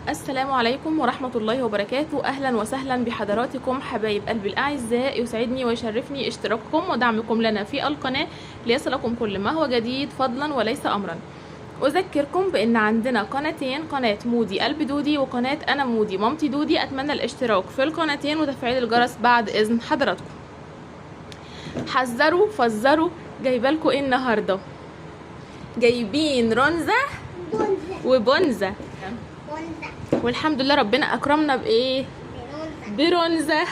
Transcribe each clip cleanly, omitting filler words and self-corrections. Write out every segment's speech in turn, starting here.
السلام عليكم ورحمة الله وبركاته. أهلا وسهلا بحضراتكم حبايب قلبي الأعزاء. يسعدني ويشرفني اشتراككم ودعمكم لنا في القناة ليصلكم كل ما هو جديد فضلا وليس أمرا. أذكركم بأن عندنا قناتين، قناة مودي قلب دودي وقناة أنا مودي مامتي دودي. أتمنى الاشتراك في القناتين وتفعيل الجرس بعد إذن حضراتكم. حذروا فزروا، جايبالكوا ايه النهارده؟ جايبين رونزا وبونزا، والحمد لله ربنا اكرمنا بايه؟ برونزا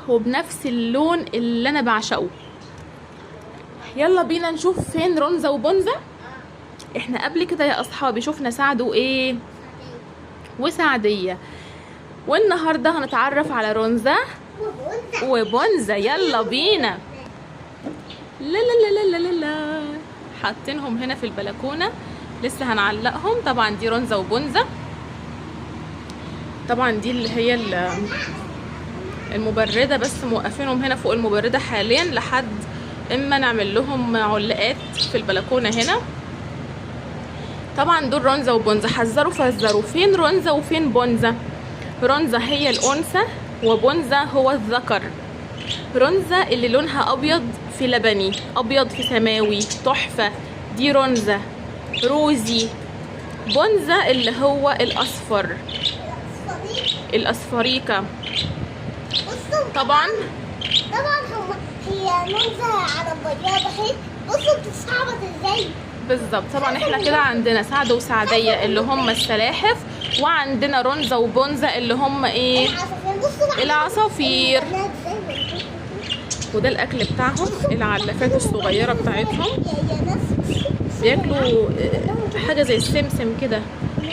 وبنفس اللون اللي انا بعشقه. يلا بينا نشوف فين رونزا وبونزا. احنا قبل كده يا اصحابي شفنا سعد وايه وسعدية، والنهارده هنتعرف على رونزا وبونزا. يلا بينا. لا لا لا لا لا لا، حاطينهم هنا في البلكونه لسه هنعلقهم. طبعا دي رونزا وبونزا، طبعا دي اللي هي المبرده، بس موقفينهم هنا فوق المبرده حاليا لحد اما نعمل لهم علاقات في البلكونه هنا. طبعا دول رونزا وبونزا. حذروا فزروا، فين رونزا وفين بونزا؟ رونزا هي الانثى وبونزا هو الذكر. رونزا اللي لونها ابيض في لبني، ابيض في سماوي، تحفة، دي رونزا روزي. بونزا اللي هو الاصفر، الاصفريكا. طبعا هي رونزا على البياضة اهي، بصوا بتتشعبط ازاي بالظبط. طبعا احنا كده عندنا سعد وسعدية اللي هم السلاحف، وعندنا رونزا وبونزا اللي هم ايه؟ العصافير. وده الاكل بتاعهم، العلافات الصغيرة بتاعتهم، بياكلوا حاجة زي السمسم كده.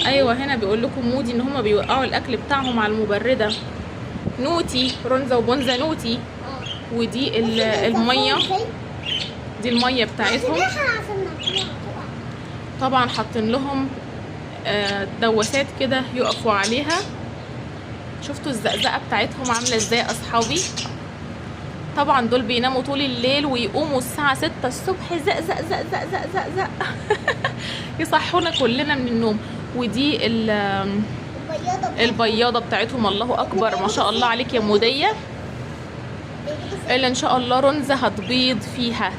ايوه هنا بيقول لكم مودي ان هم بيوقعوا الاكل بتاعهم على المبرده. naughty رونزا وبونزا naughty. ودي المية، دي المية بتاعتهم. طبعا حاطين لهم دواسات كده يقفوا عليها. شفتوا الزقزقه بتاعتهم عامله ازاي يا اصحابي؟ طبعا دول بيناموا طول الليل ويقوموا الساعة 6 الصبح زق زق زق زق زق زق زق يصحونا كلنا من النوم. ودي البياضه بتاعتهم، الله اكبر ما شاء الله عليك يا موديه، اللي ان شاء الله رونزا هتبيض فيها.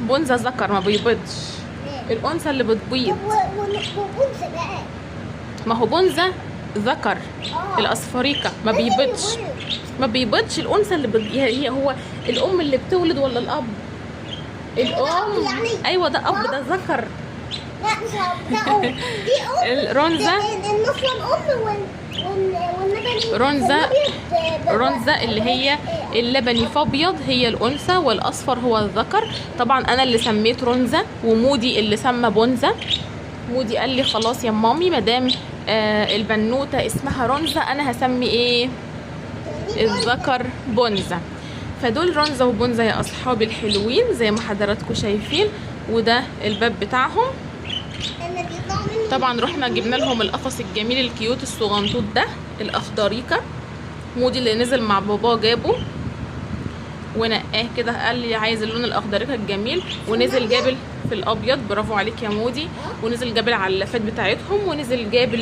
بونزا ذكر ما بيبيضش، الانثى اللي بتبيض. ما هو بونزا ذكر، الاصفريكا ما بيبيضش، ما بيبيضش. الانثى اللي هي هو الام اللي بتولد ولا الاب؟ الام يعني. ايوه ده اب، ده ذكر. لا مش ده ام، دي ام. رونزا واللبني. رونزا، رونزا اللي هي اللبني فابيض هي الانثى والاصفر هو الذكر. طبعا انا اللي سميت رونزا ومودي اللي سمى بونزا. مودي قال لي خلاص يا مامي مادام البنوته اسمها رونزا انا هسمي ايه الذكر بونزا. فدول رونزا وبونزا يا اصحابي الحلوين زي ما حضراتكم شايفين. وده الباب بتاعهم. طبعا رحنا جبنا لهم القفص الجميل ال cute الصغنطوط ده الاخضريكا، مودي اللي نزل مع باباه جابه ونقاه كده، قال لي عايز اللون الاخضريكا الجميل، ونزل جاب في الابيض. برافو عليك يا مودي. ونزل جاب العلافات بتاعتهم، ونزل جاب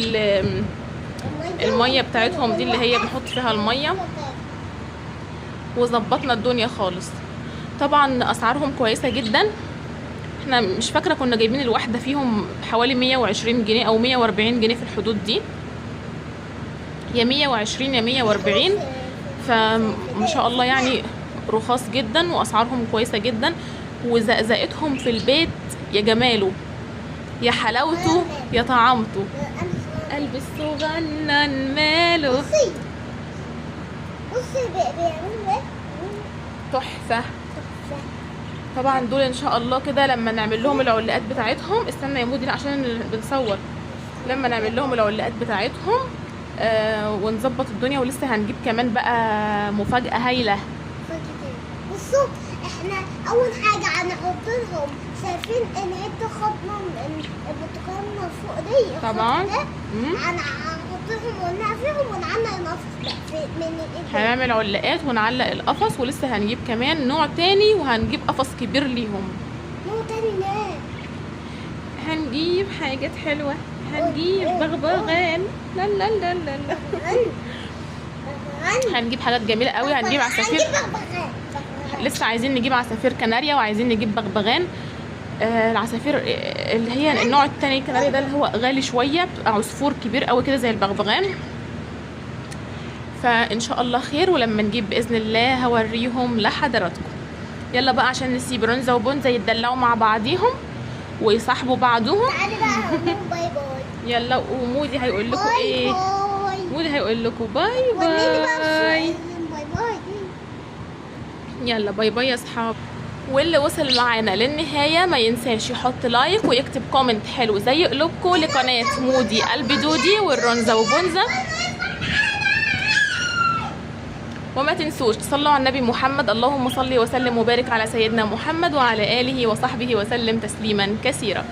المية بتاعتهم دي اللي هي بنحط فيها المية، وظبطنا الدنيا خالص. طبعا اسعارهم كويسة جدا. احنا مش فاكره كنا جايبين الواحدة فيهم حوالي 120 جنيه او 140 جنيه في الحدود دي، يا 120 يا 140. فما شاء الله يعني رخاص جدا واسعارهم كويسة جدا. وزقزقتهم في البيت يا جماله يا حلاوته يا طعامته. قلب الصغنن ماله. بصي بصي بيعملوا ايه تحفة. طبعا دول ان شاء الله كده لما نعمل لهم العلاقات بتاعتهم، استنى يا مودي عشان بنصور، لما نعمل لهم العلاقات بتاعتهم ونظبط الدنيا. ولسه هنجيب كمان بقى مفاجأة هايلة. بصوا احنا اول حاجة هنحط لهم، شايفين الحتة خضنا البرتقال من فوق دي طبعا هنحط لهم ونعفيهم ونعلق القفص بقى من هنعمل علاقات ونعلق القفص. ولسه هنجيب كمان نوع تاني وهنجيب قفص كبير ليهم. نوع تاني ليه؟ هنجيب حاجات حلوة، هنجيب بغبغان. لا لا لا لا لا. بغبغان. هنجيب حاجات جميلة قوي. هنجيب عصافير. هنجيب بغبغان. بغبغان. لسه عايزين نجيب عصافير كناريا، وعايزين نجيب بغبغان. العصافير اللي هي النوع التاني الكناريا ده اللي هو غالي شوية، بتبقى عصفور كبير قوي كده زي البغبغان. فان شاء الله خير، ولما نجيب باذن الله هوريهم لحضراتكم. يلا بقى عشان نسيب رونزا وبونزا يتدلعوا مع بعضيهم ويصاحبوا بعضهم. تعالي بقى هقول لهم bye bye. يلا، ومودي هيقول لكم bye ايه؟ bye. مودي هيقول لكم bye وريني بقى bye. bye bye. يلا bye bye يا اصحاب. واللي وصل معانا للنهاية ما ينساش يحط like ويكتب comment حلو زي قلوبكم لقناة مودي قلبي دودي والرونزا وبونزا. وما تنسوش تصلوا على النبي محمد، اللهم صل وسلم وبارك على سيدنا محمد وعلى آله وصحبه وسلم تسليما كثيرا.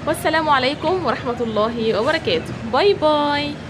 والسلام عليكم ورحمة الله وبركاته. bye bye.